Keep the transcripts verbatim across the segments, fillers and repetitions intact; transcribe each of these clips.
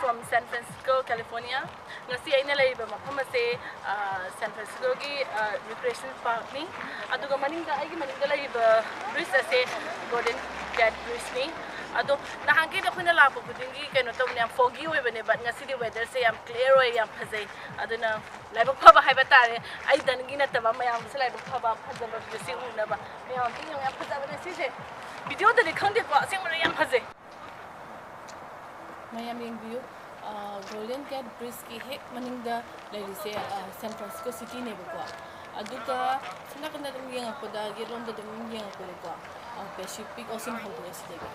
From San Francisco, California. ꯉꯁꯤ ꯑꯩꯅ ꯂꯩꯔꯤꯕ ꯃꯐꯝ ꯑꯁꯦ, ꯑ, San Franciscoꯒꯤ, ꯑ, recreation parkꯅꯤ꯫ ꯑꯗꯨꯒ ꯃꯅꯤꯡꯗ, ꯑꯩꯒꯤ ꯃꯅꯤꯡꯗ ꯂꯩꯔꯤꯕ bridge ꯑꯁꯦ Golden Gate Bridgeꯅꯤ꯫ ꯑꯗꯣ ꯅꯍꯥꯟꯈꯩꯗꯤ ꯑꯩꯈꯣꯏꯅ ꯂꯥꯛꯄ ꯈꯨꯗꯤꯡꯒꯤ ꯀꯩꯅꯣ ꯇꯧꯕꯅꯦ, ꯌꯥꯝ foggy ꯑꯣꯏꯕꯅꯦ, but ꯉꯁꯤꯗꯤ weatherꯁꯦ ꯌꯥꯝ clear ꯑꯣꯏ, ꯌꯥꯝ ꯐꯖꯩ꯫ ꯑꯗꯨꯅ ꯂꯥꯏꯕꯛ ꯐꯕ ꯍꯥꯏꯕ ꯇꯥꯔꯦ꯫ ꯑꯩꯗꯪꯒꯤ ꯅꯠꯇꯕ ꯃꯌꯥꯝꯒꯤꯁꯨ ꯂꯥꯏꯕꯛ ꯐꯕ, ꯐꯖꯕ view ꯁꯤ ꯎꯅꯕ꯫ ꯃꯌꯥꯝ ꯑꯝꯇ ꯌꯦꯡꯉꯣ, ꯌꯥꯝ ꯐꯖꯕꯅꯦ ꯁꯤꯁꯦ꯫ Videoꯗꯗꯤ ꯈꯪꯗꯦꯀꯣ, ꯑꯁꯦꯡꯕꯗ ꯌꯥꯝ ꯐꯖꯩ꯫ ꯃꯌꯥꯝ ꯌꯦꯡꯕꯤꯌꯨ, ꯑ, Golden Gate Bridgeꯀꯤ ꯍꯦꯛ ꯃꯅꯤꯡꯗ ꯂꯩꯔꯤꯁꯦ, ꯑ, San Francisco Cityꯅꯦꯕꯀꯣ꯫ ꯑꯗꯨꯒ ꯁꯣꯝ ꯅꯥꯀꯟꯗ ꯑꯗꯨꯝ ꯌꯦꯡꯉꯛꯄꯗ, gate ꯂꯣꯝꯗ ꯑꯗꯨꯝ ꯌꯦꯡꯉꯛꯄꯗꯀꯣ, ꯑ, Pacific Ocean ꯍꯧꯗꯣꯏꯅꯦ ꯁꯤꯗꯒꯤ꯫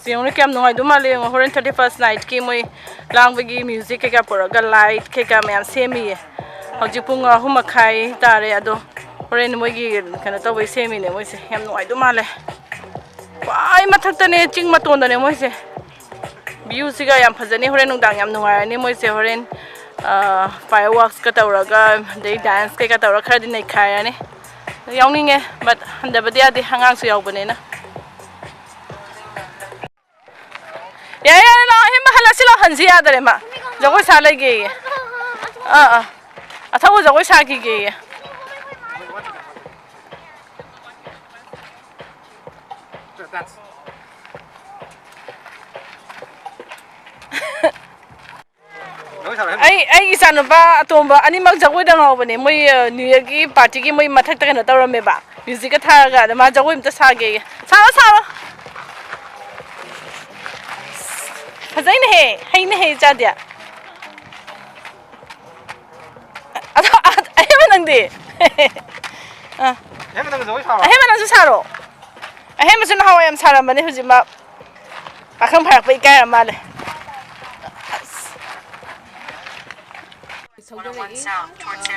ꯁꯤ ꯌꯦꯡꯉꯨꯅꯦ, ꯀꯌꯥꯝ ꯅꯨꯡꯉꯥꯏꯗꯧ ꯃꯥꯜꯂꯦ ꯌꯦꯡꯉꯣ꯫ ꯍꯣꯔꯦꯟ thirty first nightꯀꯤ ꯃꯣꯏ ꯂꯥꯡꯕꯒꯤ music ꯀꯩꯀꯥ ꯄꯨꯔꯛꯑꯒ light ꯀꯩꯀꯥ ꯃꯌꯥꯝ ꯁꯦꯝꯃꯤꯌꯦ꯫ ꯍꯧꯖꯤꯛ ꯄꯨꯡ ꯑꯍꯨꯝ ꯃꯈꯥꯏ ꯇꯥꯔꯦ, ꯑꯗꯣ ꯍꯣꯔꯦꯟ ꯃꯣꯏꯒꯤ ꯀꯩꯅꯣ ꯇꯧꯕꯩ ꯁꯦꯝꯃꯤꯅꯦ ꯃꯣꯏꯁꯦ꯫ ꯌꯥꯝ ꯅꯨꯡꯉꯥꯏꯗꯧ ꯃꯥꯜꯂꯦ꯫ ꯈ꯭ꯋꯥꯏ ꯃꯊꯛꯇꯅꯦ, ꯆꯤꯡ ꯃꯇꯣꯟꯗꯅꯦ ꯃꯣꯏꯁꯦ꯫ Viewꯁꯤꯒ ꯌꯥꯝ ꯐꯖꯅꯤ, ꯍꯣꯔꯦꯟ ꯅꯨꯡꯗꯥꯡ ꯌꯥꯝ ꯅꯨꯡꯉꯥꯏꯔꯅꯤ ꯃꯣꯏꯁꯦ꯫ ꯍꯣꯔꯦꯟ, ꯑ, fireworksꯀ ꯇꯧꯔꯒ, ꯑꯗꯩ dance ꯀꯩꯀꯥ ꯇꯧꯔꯒ ꯈꯔꯗꯤ ꯅꯩꯈꯥꯏꯔꯅꯤ꯫ ꯌꯥꯎꯅꯤꯡꯉꯦ, but ꯍꯟꯗꯕꯗꯤ ꯌꯥꯗꯦ, ꯑꯉꯥꯡꯁꯨ ꯌꯥꯎꯕꯅꯤꯅ꯫ ꯌꯥꯔꯦ, ꯌꯥꯔꯦ, ꯂꯥꯛꯑꯣ, ꯍꯦ, ꯃꯥ ꯍꯜꯂꯁꯤ ꯂꯥꯛꯑꯣ, ꯍꯟꯁꯤ ꯌꯥꯗꯔꯦ ꯃꯥ꯫ ꯖꯒꯣꯏ ꯁꯥ ꯂꯩꯒꯦꯌꯦ꯫ ꯑꯥ, ꯑꯥ꯫ ꯑꯊꯧꯕ ꯖꯒꯣꯏ ꯁꯥꯈꯤꯒꯦꯌꯦ꯫ ꯑꯩ, ꯑꯩꯒꯤ ꯏꯆꯥꯅꯨꯄꯥ ꯑꯇꯣꯝꯕ ꯑꯅꯤꯃꯛ ꯖꯒꯣꯏꯗ ꯉꯥꯎꯕꯅꯦ꯫ ꯃꯣꯏ, ꯑ, New Yearꯒꯤ partyꯒꯤ ꯃꯣꯏ ꯃꯊꯛꯇ ꯀꯩꯅꯣ ꯇꯧꯔꯝꯃꯦꯕ, musicꯀ ꯊꯥꯔꯒ꯫ ꯑꯗ ꯃꯥ ꯖꯒꯣꯏ ꯑꯝꯇ ꯁꯥꯒꯦꯌꯦ꯫ ꯁꯥꯔꯣ, ꯁꯥꯔꯣ꯫ ꯐꯖꯩꯅꯦꯍꯦ, ꯍꯩꯅꯦꯍꯦ, ꯏꯆꯥꯗꯤ꯫ ꯑꯗꯣ, ꯑ-, ꯑꯍꯦꯟꯕ ꯅꯪꯗꯤ? ꯑ꯫ ꯑꯍꯦꯟꯕ ꯅꯪ ꯖꯒꯣꯏ ꯁꯥꯔꯣ? ꯑꯍꯦꯟꯕ ꯅꯪꯁꯨ ꯁꯥꯔꯣ꯫ ꯑꯍꯦꯟꯕꯁꯨ ꯅꯍꯥꯟꯋꯥꯏ ꯌꯥꯝ ꯁꯥꯔꯝꯕꯅꯦ, ꯍꯧꯖꯤꯛ ꯃꯥ ꯄꯥꯈꯪ ꯐꯥꯔꯛꯄ ꯏꯀꯥꯏꯔ ꯃꯥꯜꯂꯦ꯫ ꯁꯧꯒꯠꯂꯛꯏ꯫ ꯑ,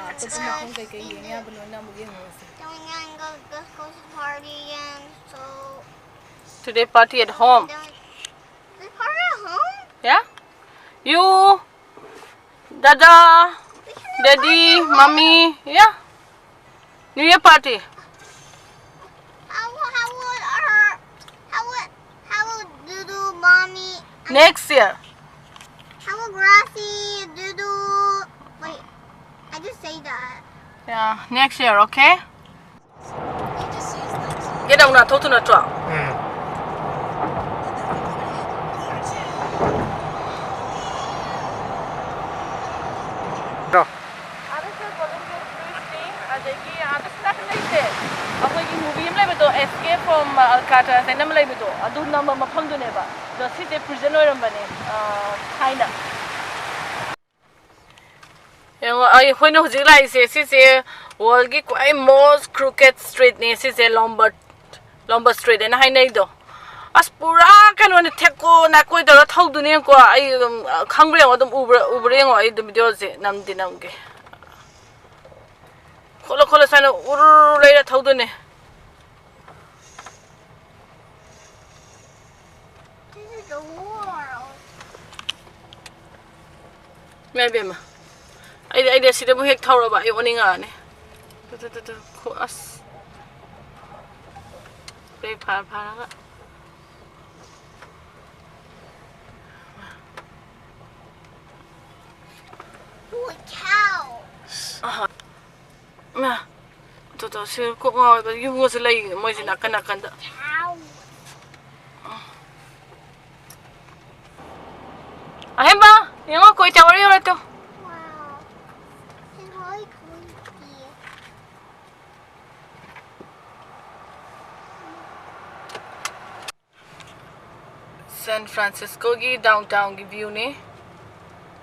ꯑꯇꯣꯞꯄ ꯃꯐꯝ ꯀꯩꯀꯩ ꯌꯦꯡ ꯌꯥꯕꯅꯣꯅ ꯑꯃꯨꯛ ꯌꯦꯡꯍꯧꯔꯁꯤ꯫ Then we gotta go, go to party and so Today party at home. Then we party at home? Yeah? You, Dada, Daddy, Mommy, yeah? New Year party. How, how would our, how would Next year. How grassy do do. Wait, I just say that. Yeah, next year, okay? Get out now, talk to the truck. ꯑꯗꯒꯤ ꯑꯥꯗꯁꯨ ꯅꯥꯀꯟ ꯂꯩꯁꯦ, ꯑꯩꯈꯣꯏꯒꯤ movie ꯑꯃ ꯂꯩꯕꯗꯣ, Escape from Alcatraz ꯍꯥꯏꯅ ꯑꯃ ꯂꯩꯕꯗꯣ, ꯑꯗꯨ ꯅꯝꯕ ꯃꯐꯝꯗꯨꯅꯦꯕ꯫ ꯑꯗꯣ ꯁꯤꯁꯦ prison ꯑꯣꯏꯔꯝꯕꯅꯦ, ꯑ, ꯊꯥꯏꯅ꯫ ꯌꯦꯡꯉꯣ, ꯑꯩ, ꯑꯩꯈꯣꯏꯅ ꯍꯧꯖꯤꯛ ꯂꯥꯛꯏꯁꯦ, ꯁꯤꯁꯦ worldꯒꯤ ꯈ꯭ꯋꯥꯏ most crooked streetꯅꯦ ꯁꯤꯁꯦ, Lombard, Lombard Street ꯍꯥꯏꯅ ꯍꯥꯏꯅꯩꯗꯣ꯫ ꯑꯁ, ꯄꯨꯔꯥ ꯀꯩꯅꯣꯅꯦ, ꯊꯦꯛꯀꯣ ꯅꯥꯀꯣꯏ ꯇꯧꯔ ꯊꯧꯗꯨꯅꯦ꯫ ꯌꯦꯡꯉꯣ, ꯑꯩ ꯑꯗꯨꯝ, ꯑ, ꯈꯪꯕ꯭ꯔꯥ ꯌꯦꯡꯉꯣ, ꯑꯗꯨꯝ ꯎꯕ꯭ꯔꯥ, ꯎꯕ꯭ꯔꯥ ꯌꯦꯡꯉꯣ, ꯑꯩ ꯑꯗꯨꯝ videoꯁꯦ ꯅꯝꯗꯤ ꯅꯝꯒꯦ꯫ ꯈꯣꯠꯂ ꯈꯣꯠꯂ ꯁꯨꯃꯥꯏꯅ ꯎꯔꯨꯔꯨ ꯂꯩꯔ ꯊꯧꯗꯣꯏꯅꯦ꯫ This is the world. ꯏꯃꯥ ꯏꯕꯦꯝꯃ꯫ ꯑꯩꯗꯤ, ꯑꯩꯗꯤ ꯑꯁꯤꯗꯕꯨ ꯍꯦꯛ ꯊꯧꯔꯕ ꯑꯩ ꯑꯣꯅꯤꯡꯉꯛꯑꯅꯤ꯫ ꯇꯨ, ꯇꯨ, ꯇꯨ, ꯇꯨ꯫ ꯈꯣ-, ꯑꯁ꯫ ꯕ꯭ꯔꯦꯛ ꯐꯥꯔ ꯐꯥꯔꯒ꯫ Holy cow! ꯑꯍ꯫ ꯏꯃꯥ, ꯇꯣ, ꯇꯣ, ꯁꯤ ꯀꯣꯛ ꯉꯥꯎꯋꯦꯕ꯫ ꯌꯨꯝꯒꯁꯨ ꯂꯩ ꯃꯣꯏꯁꯦ ꯅꯥꯀꯟ ꯅꯥꯀꯟꯗ꯫ Cow! ꯑꯍꯦꯝꯕ, ꯌꯦꯡꯉꯣ, ꯀꯣꯏ tower ꯌꯧꯔꯦ ꯇꯣ꯫ Wow. It's really creepy. San Franciscoꯒꯤ downtownꯒꯤ viewꯅꯤ꯫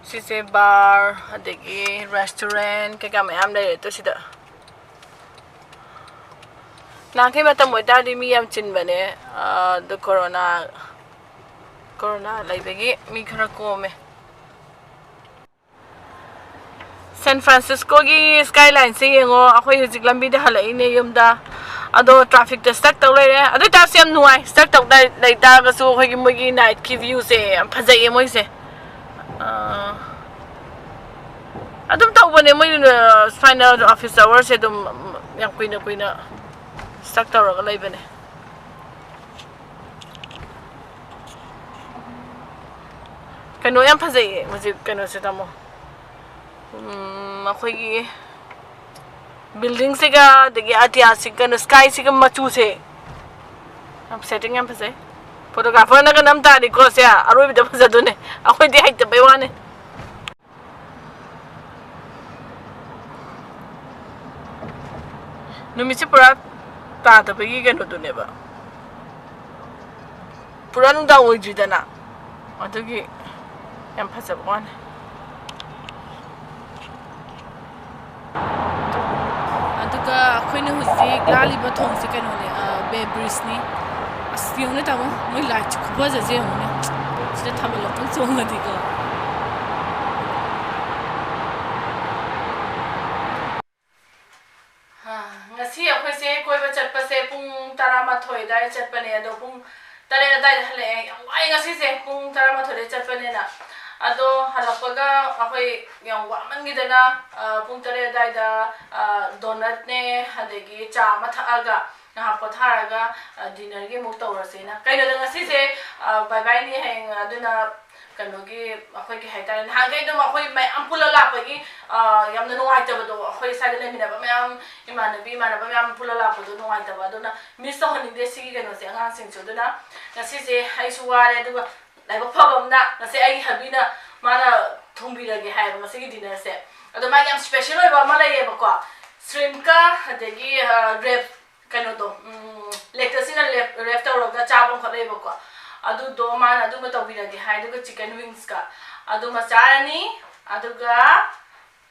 ꯁꯤꯁꯦ bar, ꯑꯗꯒꯤ restaurant ꯀꯩꯀꯥ ꯃꯌꯥꯝ ꯂꯩꯔꯦ ꯇꯣ ꯁꯤꯗ꯫ ꯅꯍꯥꯟꯈꯩ ꯃꯇꯝ ꯑꯣꯏꯇꯥꯔꯗꯤ ꯃꯤ ꯌꯥꯝ ꯆꯤꯟꯕꯅꯦ, ꯑꯗꯣ corona, corona ꯂꯩꯕꯒꯤ ꯃꯤ ꯈꯔ ꯀꯣꯝꯃꯦ꯫ San Franciscoꯒꯤ skylineꯁꯦ ꯌꯦꯡꯉꯣ, ꯑꯩꯈꯣꯏ ꯍꯧꯖꯤꯛ ꯂꯝꯕꯤꯗ ꯍꯜꯂꯛꯏꯅꯦ ꯌꯨꯝꯗ꯫ ꯑꯗꯣ trafficꯇ stuck ꯇꯧ ꯂꯩꯔꯦ꯫ ꯑꯗꯨ ꯑꯣꯏꯇꯥꯔꯁꯨ ꯌꯥꯝ ꯅꯨꯡꯉꯥꯏ, stuck ꯇꯧ ꯂꯩ-, ꯂꯩ ꯇꯥꯔꯒꯁꯨ ꯑꯩꯈꯣꯏꯒꯤ ꯃꯣꯏꯒꯤ nightꯀꯤ viewꯁꯦ ꯌꯥꯝ ꯐꯖꯩꯌꯦ ꯃꯣꯏꯁꯦ꯫ ꯑꯥ, ꯑꯗꯨꯝ ꯇꯧꯕꯅꯦ ꯃꯣꯏ, ꯑ, ꯁꯨꯃꯥꯏꯅ office hourꯁꯦ ꯑꯗꯨꯝ ꯌꯥꯝ ꯀꯨꯏꯅ ꯀꯨꯏꯅ stuck ꯇꯧꯔꯒ ꯂꯩꯕꯅꯦ꯫ ꯀꯩꯅꯣ ꯌꯥꯝ ꯐꯖꯩꯌꯦ ꯍꯧꯖꯤꯛ ꯀꯩꯅꯣꯁꯦ, ꯇꯥꯃꯣ꯫ ꯎꯝ, ꯑꯩꯈꯣꯏꯒꯤ building ꯁꯤꯒ, ꯑꯗꯒꯤ ꯑꯇꯤꯌꯥꯁꯤ, ꯀꯩꯅꯣ, sky ꯁꯤꯒ ꯃꯆꯨꯁꯦ ꯌꯥꯝ, setting ꯌꯥꯝ ꯐꯖꯩ꯫ Photographer ꯅꯒ ꯅꯝ ꯇꯥꯔꯗꯤꯀꯣ, ꯁꯦ ꯑꯔꯣꯏꯕꯗ ꯐꯖꯗꯣꯏꯅꯦ꯫ ꯑꯩꯈꯣꯏꯗꯤ ꯍꯩꯇꯕꯩ ꯋꯥꯅꯦ꯫ ꯅꯨꯃꯤꯠꯁꯦ ꯄꯨꯔꯥ ꯇꯥꯗꯕꯒꯤ ꯀꯩꯅꯣꯗꯨꯅꯦꯕ, ꯄꯨꯔꯥ ꯅꯨꯡꯗꯥꯡ ꯑꯣꯏꯗ꯭ꯔꯤꯗꯅ, ꯑꯗꯨꯒꯤ ꯌꯥꯝ ꯐꯖꯕ ꯋꯥꯅꯦ꯫ ꯑꯗꯨꯒ ꯑꯩꯈꯣꯏꯅ ꯍꯧꯖꯤꯛ ꯂꯥꯜꯂꯤꯕ ꯊꯣꯡꯁꯦ ꯀꯩꯅꯣꯅꯦ, ꯑ, Bay Bridge ꯅꯤ꯫ ꯑꯁ, ꯌꯦꯡꯉꯨꯅꯦ ꯇꯥꯃꯣ, ꯃꯣꯏ light ꯁꯦ ꯈꯨꯐꯖꯁꯦ ꯌꯦꯡꯉꯨꯅꯦ꯫ ꯁꯤꯗ ꯊꯥꯕꯜ ꯑꯃꯨꯛꯇꯪ ꯆꯣꯡꯉꯗꯤꯀꯣ꯫ ꯍꯥ, ꯉꯁꯤ ꯑꯩꯈꯣꯏꯁꯦ ꯀꯣꯏꯕ ꯆꯠꯄꯁꯦ ꯄꯨꯡ ꯇꯔꯥꯃꯥꯊꯣꯏ ꯑꯗꯨꯋꯥꯏꯗ ꯆꯠꯄꯅꯦ, ꯑꯗꯣ ꯄꯨꯡ ꯇꯔꯦꯠ ꯑꯗꯨꯋꯥꯏꯗ ꯍꯜꯂꯛꯑꯦ꯫ ꯌꯥꯝ ꯋꯥꯏ ꯉꯁꯤꯁꯦ, ꯄꯨꯡ ꯇꯔꯥꯃꯥꯊꯣꯏꯗ ꯆꯠꯄꯅꯤꯅ꯫ ꯑꯗꯣ ꯍꯜꯂꯛꯄꯒ ꯑꯩꯈꯣꯏ ꯌꯥꯝ ꯋꯥꯃꯟꯈꯤꯗꯅ, ꯑ, ꯄꯨꯡ ꯇꯔꯦꯠ ꯑꯗꯨꯋꯥꯏꯗ, ꯑ, donut ꯅꯦ, ꯑꯗꯒꯤ ꯆꯥ ꯑꯃ ꯊꯛꯑꯒ ꯉꯥꯏꯍꯥꯛ ꯄꯣꯊꯥꯔꯒ, ꯑ, dinner ꯒꯤ ꯑꯃꯨꯛ ꯇꯧꯔꯁꯦꯅ꯫ ꯀꯩꯅꯣꯗ ꯉꯁꯤꯁꯦ, ꯑ, bye bye ꯅꯤ ꯍꯌꯦꯡ, ꯑꯗꯨꯅ ꯀꯩꯅꯣꯒꯤ, ꯑꯩꯈꯣꯏ ꯀꯩ ꯍꯥꯏꯇꯥꯔꯦ, ꯅꯍꯥꯟꯈꯩ ꯑꯗꯨꯝ ꯑꯩꯈꯣꯏ ꯃꯌꯥꯝ ꯄꯨꯜꯂ ꯂꯥꯛꯄꯒꯤ, ꯑ, ꯌꯥꯝꯅ ꯅꯨꯡꯉꯥꯏꯇꯕꯗꯣ, ꯑꯩꯈꯣꯏ ꯁ꯭ꯋꯥꯏꯗ ꯂꯩꯃꯤꯟꯅꯕ ꯃꯌꯥꯝ, ꯏꯃꯥꯟꯅꯕꯤ ꯏꯃꯥꯟꯅꯕ ꯃꯌꯥꯝ ꯄꯨꯜꯂ ꯂꯥꯛꯄꯗꯣ ꯅꯨꯡꯉꯥꯏꯇꯕ, ꯑꯗꯨꯅ miss ꯇꯧꯍꯟꯅꯤꯡꯗꯦ ꯁꯤꯒꯤ ꯀꯩꯅꯣꯁꯦ ꯑꯉꯥꯡꯁꯤꯡꯁꯨ꯫ ꯑꯗꯨꯅ ꯉꯁꯤꯁꯦ ꯑꯩꯁꯨ ꯋꯥꯔꯦ, ꯑꯗꯨꯒ ꯂꯥꯏꯕꯛ ꯐꯕ ꯑꯃꯅ ꯉꯁꯤ ꯑꯩꯒꯤ hubby ꯅ, ꯃꯥꯅ ꯊꯣꯡꯕꯤꯔꯒꯦ ꯍꯥꯏꯌꯦꯕ ꯉꯁꯤꯒꯤ dinner ꯁꯦ꯫ ꯑꯗꯣ ꯃꯥꯒꯤ ꯌꯥꯝ special ꯑꯣꯏꯕ ꯑꯃ ꯂꯩꯌꯦꯕꯀꯣ, shrimp ꯀ ꯑꯗꯒꯤ, ꯑ, wrap ꯀꯩꯅꯣꯗꯣ, ꯎꯝ, lettuce ꯁꯤꯅ wrap, wrap ꯇꯧꯔꯒ ꯆꯥꯕ ꯑꯃꯈꯛ ꯂꯩꯌꯦꯕꯀꯣ, ꯑꯗꯨꯗꯣ ꯃꯥꯅ ꯑꯗꯨꯃ ꯇꯧꯕꯤꯔꯒꯦ ꯍꯥꯏ, ꯑꯗꯨꯒ chicken wings ꯀ ꯑꯗꯨꯃ ꯆꯥꯔꯅꯤ꯫ ꯑꯗꯨꯒ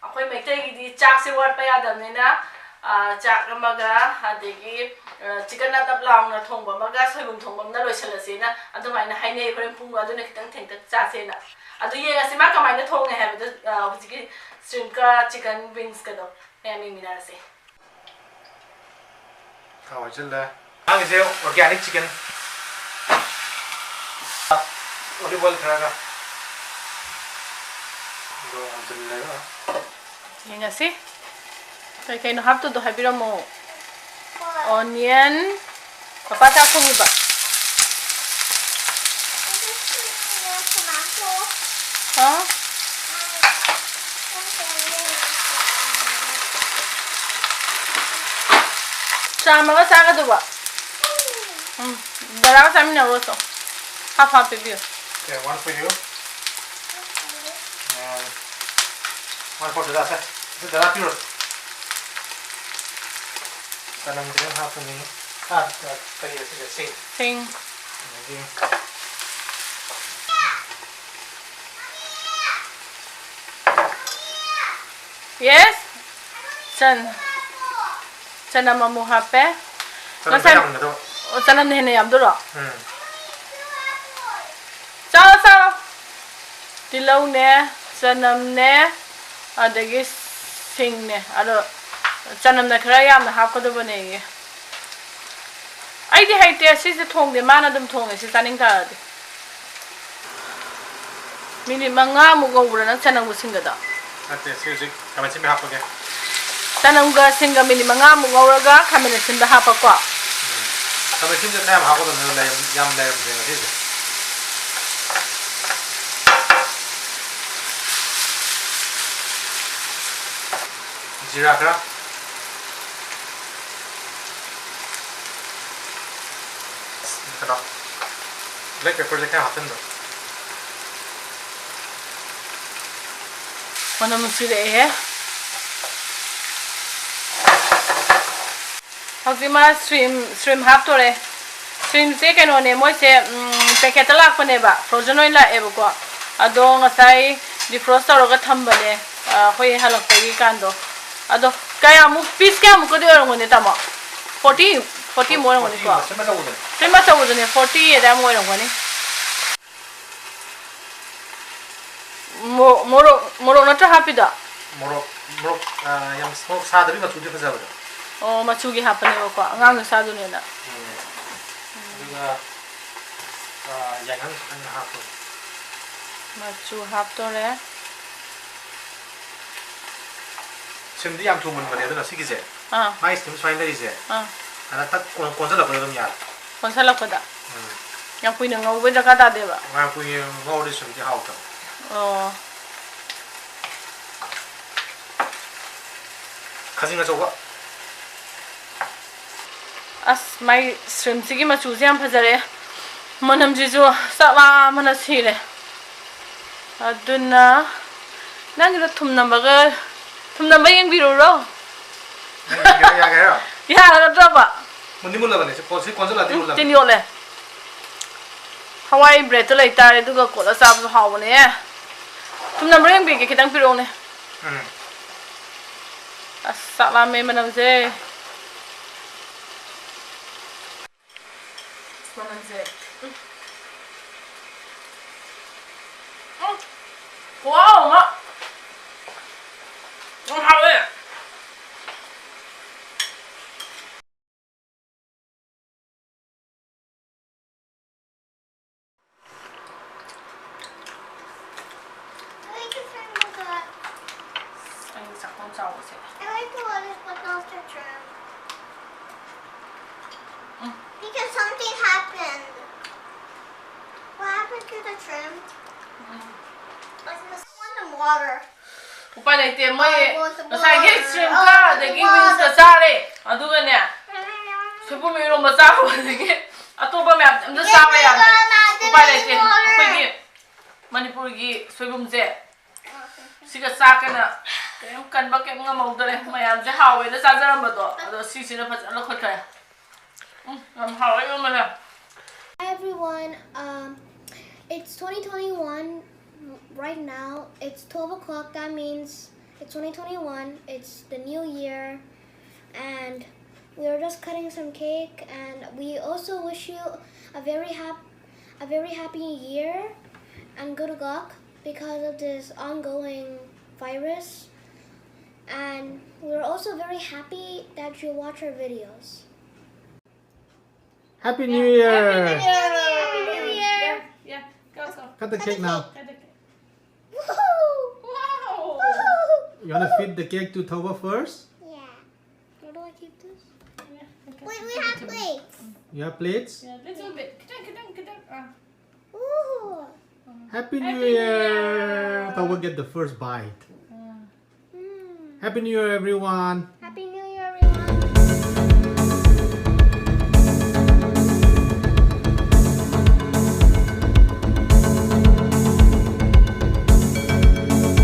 ꯑꯩꯈꯣꯏ ꯃꯩꯇꯩꯒꯤꯗꯤ ꯆꯥꯛꯁꯦ ꯋꯥꯠꯄ ꯌꯥꯗꯕꯅꯤꯅ, ꯑ, ꯆꯥꯛ ꯑꯃꯒ, ꯑꯗꯒꯤ, ꯑ, chicken ꯅꯞ ꯅꯞ ꯂꯥꯎꯅ ꯊꯣꯡꯕ ꯑꯃꯒ ꯁꯣꯏꯕꯨꯝ ꯊꯣꯡꯕ ꯑꯃꯅ ꯂꯣꯏꯁꯤꯜꯂꯁꯦꯅ ꯑꯗꯨꯃꯥꯏꯅ ꯍꯥꯏꯅꯩ꯫ ꯍꯣꯔꯦꯟ ꯄꯨꯡ ꯑꯗꯨꯅ ꯈꯤꯇꯪ ꯊꯦꯡꯇꯛ ꯆꯥꯁꯦꯅ꯫ ꯑꯗꯨ ꯌꯦꯡꯉꯁꯤ ꯃꯥ ꯀꯃꯥꯏꯅ ꯊꯣꯡꯉꯦ ꯍꯥꯏꯕꯗꯣ, ꯑ, ꯍꯧꯖꯤꯛꯀꯤ shrimp ꯀ chicken wings ꯀꯗꯣ ꯃꯌꯥꯝ ꯌꯦꯡꯃꯤꯟꯅꯔꯁꯦ꯫ ꯊꯥꯎ ꯍꯩꯖꯤꯜꯂꯦ꯫ ꯑꯉꯥꯡꯒꯤꯁꯦ organic chicken꯫ Olive oil ꯈꯔꯒ꯫ ꯑꯗꯣ ꯍꯟꯖꯤꯜꯂꯒ꯫ ꯌꯦꯡꯉꯁꯤ꯫ ꯀꯩ ꯀꯩꯅꯣ ꯍꯥꯞꯇꯣꯏꯗꯣ ꯍꯥꯏꯕꯤꯔꯝꯃꯣ꯫ Onion꯫ ꯄꯄꯥ ꯆꯥꯛ ꯊꯣꯡꯉꯤꯕ꯫ ꯍꯥ? ꯆꯥꯝꯃꯒ ꯆꯥꯒꯗꯧꯕ꯫ ꯎꯝ, ꯗꯗꯥꯒ ꯆꯥꯃꯤꯟꯅꯔꯨꯔꯣ ꯆꯣ꯫ Half half ꯄꯤꯕꯤꯌꯨ꯫ Okay, one for you. And one for ꯗꯗꯥ, ꯁꯦ꯫ ꯁꯤ ꯗꯗꯥ ꯄꯤꯔꯣ꯫ ꯆꯅꯝ ꯈꯤꯇꯪ ꯍꯥꯞꯄꯅꯤ꯫ ꯑꯥ, ꯀꯔꯤ ꯁꯤꯗ? ꯁꯤꯡ꯫ ꯁꯤꯡ꯫ ꯑꯗꯒꯤ Yes꯫ ꯆꯟ-, ꯆꯅꯝ ꯑꯃꯨꯛ ꯍꯥꯞꯄꯦ꯫ ꯆꯅꯝ ꯉꯁꯥꯏ ꯈꯔ ꯌꯥꯝꯍꯟꯒꯗꯕ꯫ ꯑꯣ, ꯆꯅꯝꯅ ꯍꯦꯟꯅ ꯌꯥꯝꯗꯣꯏꯔꯣ? ꯎꯝ꯫ ꯆꯥꯔꯣ, ꯆꯥꯔꯣ꯫ ꯇꯤꯜꯍꯧꯅꯦ, ꯆꯅꯝꯅꯦ, ꯑꯗꯒꯤ ꯁꯤꯡꯅꯦ꯫ ꯑꯗꯣ ꯆꯅꯝꯅ ꯈꯔ ꯌꯥꯝꯅ ꯍꯥꯞꯀꯗꯕꯅꯦꯌꯦ꯫ ꯑꯩꯗꯤ ꯍꯩꯇꯦ, ꯁꯤꯁꯦ ꯊꯣꯡꯗꯦ, ꯃꯥꯅ ꯑꯗꯨꯝ ꯊꯣꯡꯉꯦ, ꯁꯤ ꯆꯥꯅꯤꯡ ꯇꯥꯔꯗꯤ꯫ ꯃꯤꯅꯤꯠ ꯃꯉꯥꯃꯨꯛ ꯉꯧꯕ꯭ꯔꯥ ꯅꯪ ꯆꯅꯝꯒ ꯁꯤꯡꯒꯗꯣ? ꯅꯠꯇꯦ, ꯁꯤ ꯍꯧꯖꯤꯛ ꯈꯥꯃꯦꯟ ꯑꯁꯤꯟꯕꯤ ꯍꯥꯞꯄꯒꯦ꯫ ꯆꯅꯝꯒ ꯁꯤꯡꯒ ꯃꯤꯅꯤꯠ ꯃꯉꯥꯃꯨꯛ ꯉꯧꯔꯒ ꯈꯥꯃꯦꯟ ꯑꯁꯤꯟꯕ ꯍꯥꯞꯄꯀꯣ꯫ ꯎꯝ꯫ ꯈꯥꯃꯦꯟ ꯑꯁꯤꯟꯕꯁꯦ ꯈꯔ ꯌꯥꯝ ꯍꯥꯞꯀꯗꯕꯅꯦ, ꯂꯩꯔꯝ-, ꯌꯥꯝ ꯂꯩꯔꯝꯗ꯭ꯔꯦ ꯉꯁꯤꯁꯦ꯫ ꯖꯤꯔꯥ ꯈꯔ꯫ ꯀꯩꯅꯣ, black pepperꯁꯦ ꯈꯔ ꯍꯥꯞꯆꯤꯟꯕ꯫ ꯃꯅꯝ ꯅꯨꯡꯁꯤꯔꯛꯑꯦꯍꯦ꯫ ꯍꯧꯖꯤꯛ ꯃꯥ shrimp, shrimp ꯍꯥꯞꯇꯣꯔꯦ꯫ Shrimpꯁꯦ ꯀꯩꯅꯣꯅꯦ, ꯃꯣꯏꯁꯦ, ꯎꯝ, packetꯇ ꯂꯥꯛꯄꯅꯦꯕ, frozen ꯑꯣꯏꯅ ꯂꯥꯛꯑꯦꯕꯀꯣ꯫ ꯑꯗꯣ ꯉꯁꯥꯏ defrost ꯇꯧꯔꯒ ꯊꯝꯕꯅꯦ, ꯑ, ꯑꯩꯈꯣꯏ ꯍꯜꯂꯛꯄꯒꯤ ꯀꯥꯟꯗꯣ꯫ ꯑꯗꯣ ꯀꯌꯥꯃꯨꯛ, piece ꯀꯌꯥꯃꯨꯛꯀꯗꯤ ꯑꯣꯏꯔꯝꯒꯅꯤ, ꯇꯥꯃꯣ? Forty, forty ꯃꯨꯛ ꯑꯣꯏꯔꯝꯒꯅꯤꯀꯣ꯫ Forty ꯃꯨꯛ, shrimp ꯑꯆꯧꯕꯗꯨꯅꯦ꯫ Shrimp ꯑꯆꯧꯕꯗꯨꯅꯦ, forty ꯑꯗꯥꯏꯃꯨꯛ ꯑꯣꯏꯔꯝꯒꯅꯤ꯫ ꯃꯣ-, ꯃꯣꯔꯣꯛ, ꯃꯣꯔꯣꯛ ꯅꯠꯇ꯭ꯔ ꯍꯥꯞꯄꯤꯗꯣ? ꯃꯣꯔꯣꯛ, ꯃꯣꯔꯣꯛ, ꯑ, ꯌꯥꯝ ꯃꯣꯔꯣꯛ ꯁꯥꯗꯕꯤ ꯃꯆꯨꯗꯤ ꯐꯖꯕꯗꯣ꯫ ꯑꯣ, ꯃꯆꯨꯒꯤ ꯍꯥꯞꯄꯅꯦꯕꯀꯣ, ꯑꯉꯥꯡꯅ ꯆꯥꯗꯣꯏꯅꯦꯅ꯫ ꯎꯝ꯫ ꯑꯗꯨꯒ, ꯑ, ꯌꯥꯏꯉꯪ ꯈꯤꯇꯪ ꯍꯥꯞꯄꯣ꯫ ꯃꯆꯨ ꯍꯥꯞꯇꯣꯔꯦ꯫ Shrimpꯗꯤ ꯌꯥꯝ ꯊꯨ ꯃꯨꯟꯕꯅꯦ, ꯑꯗꯨꯅ ꯁꯤꯒꯤꯁꯦ, ꯑꯥ꯫ ꯃꯥꯏ steam ꯁꯨꯃꯥꯏꯅ ꯂꯩꯔꯤꯁꯦ, ꯑꯥ꯫ ꯑꯗ ꯇꯛ ꯀꯣꯟ-, ꯀꯣꯟꯁꯤꯜꯂꯛꯄꯗ ꯑꯗꯨꯝ ꯌꯥꯔꯦ꯫ ꯀꯣꯟꯁꯤꯜꯂꯛꯄꯗ? ꯎꯝ꯫ ꯌꯥꯝ ꯀꯨꯏꯅ ꯉꯧꯕꯩ ꯗꯔꯀꯥꯔ ꯇꯥꯗꯦꯕ꯫ ꯉꯥ ꯀꯨꯏꯅ ꯉꯧꯔꯗꯤ ꯁꯨꯝꯗꯤ ꯍꯥꯎꯇꯕ꯫ ꯑꯣ꯫ ꯈꯥꯖꯤꯡ ꯑꯆꯧꯕ꯫ ꯑꯁ, ꯃꯥꯏ ꯁ꯭ꯔꯤꯝꯁꯤꯒꯤ ꯃꯆꯨꯁꯦ ꯌꯥꯝ ꯐꯖꯔꯦ꯫ ꯃꯅꯝꯁꯤꯁꯨ ꯆꯥꯛ ꯂꯥꯝꯕꯅ ꯁꯤꯔꯦ꯫ ꯑꯗꯨꯅ ꯅꯪꯒꯤꯗꯣ ꯊꯨꯝ ꯅꯝꯕꯒ, ꯊꯨꯝ ꯅꯝꯕ ꯌꯦꯡꯕꯤꯔꯨꯔꯣ꯫ ꯌꯥꯒꯦ ꯍꯥꯏꯔꯣ? ꯌꯥꯒꯗ꯭ꯔꯕ? ꯃꯨꯟꯗꯤ ꯃꯨꯜꯂꯕꯅꯦ꯫ ꯁꯤ ꯀꯣꯟ-, ꯁꯤ ꯀꯣꯟꯁꯤꯜꯂꯛꯑꯗꯤ ꯎꯝ, ꯃꯨꯜꯂꯕꯅꯦ꯫ ꯇꯤꯟ ꯌꯣꯠꯂꯦ꯫ ꯍꯋꯥꯏ ꯕ꯭ꯔꯦꯗꯇꯣ ꯂꯩꯇꯥꯔꯦ, ꯑꯗꯨꯒ ꯀꯣꯠꯂ ꯆꯥꯕꯁꯨ ꯍꯥꯎꯕꯅꯦ꯫ ꯊꯨꯝ ꯅꯝꯕ꯭ꯔ ꯌꯦꯡꯕꯤꯒꯦ, ꯈꯤꯇꯪ ꯄꯤꯔꯛꯎꯅꯦ꯫ ꯎꯝ꯫ ꯑꯁ, ꯆꯥꯛ ꯂꯥꯝꯃꯦ ꯃꯅꯝꯁꯦ꯫ ꯃꯅꯝꯁꯦ꯫ ꯎꯝ꯫ ꯎꯝ꯫ ꯈꯨꯍꯥꯎ ꯑꯃ꯫ ꯌꯥꯝ ꯍꯥꯎꯋꯦ꯫ I like the trim with the, ꯑꯩꯒꯤ ꯆꯥꯛꯈꯣꯝ ꯆꯥꯎꯕꯁꯦ꯫ I like the lettuce, but not the trim. Mm. Because something happened. What happened to the trim? Mm. Like this one in water. ꯎꯄꯥꯏ ꯂꯩꯇꯦ, ꯃꯣꯏ I want the ꯉꯁꯥꯏꯒꯤ water. ꯁ꯭ꯔꯤꯝꯀ I want the ꯑꯗꯒꯤ water. ꯋꯤꯡꯁꯀ ꯆꯥꯔꯦ, ꯑꯗꯨꯒꯅꯦ ꯁꯣꯏꯕꯨꯝ ꯏꯔꯣꯝꯕ ꯆꯥꯕ ꯑꯗꯒꯤ ꯑꯇꯣꯞꯄ ꯃꯌꯥꯝ ꯑꯝꯇ ꯆꯥꯕ ꯌꯥꯗ꯭ꯔꯦ꯫ ꯎꯄꯥꯏ ꯂꯩꯇꯦ, ꯑꯩꯈꯣꯏꯒꯤ ꯃꯅꯤꯄꯨꯔꯒꯤ ꯁꯣꯏꯕꯨꯝꯁꯦ ꯁꯤꯒ ꯆꯥꯛꯀꯅ ꯀꯔꯤꯝ ꯀꯟꯕ ꯀꯔꯤꯝ ꯉꯝꯍꯧꯗꯔꯦ꯫ ꯃꯌꯥꯝꯁꯦ ꯍꯥꯎꯋꯦꯅ ꯆꯥꯖꯔꯝꯕꯗꯣ, ꯑꯗꯣ ꯁꯤꯁꯤꯅ ꯐꯖꯅ ꯂꯧꯈꯠꯈ꯭ꯔꯦ꯫ ꯎꯝ, ꯌꯥꯝ ꯍꯥꯎꯋꯦ ꯏꯔꯣꯝꯕꯁꯦ꯫ Hi everyone, um, it's twenty twenty-one right now. It's twelve o'clock, that means it's twenty twenty-one, it's the new year, and we are just cutting some cake, and we also wish you a very hap- a very happy year and good luck because of this ongoing virus. And we're also very happy that you watch our videos. Happy New Year! Happy New Year! Yeah, go, go. Cut the cake now. Cut the cake. Woohoo! Wow! Woohoo! You wanna feed the cake to Tova first? Yeah. Where do I keep this? Yeah, okay. Wait, we have plates. You have plates? Yeah, little bit. Kadang, kadang, kadang. Ah. Ooh. Happy Happy New New Year! Year! Tawa get the first bite. Ah. Mm. Happy New Year, everyone!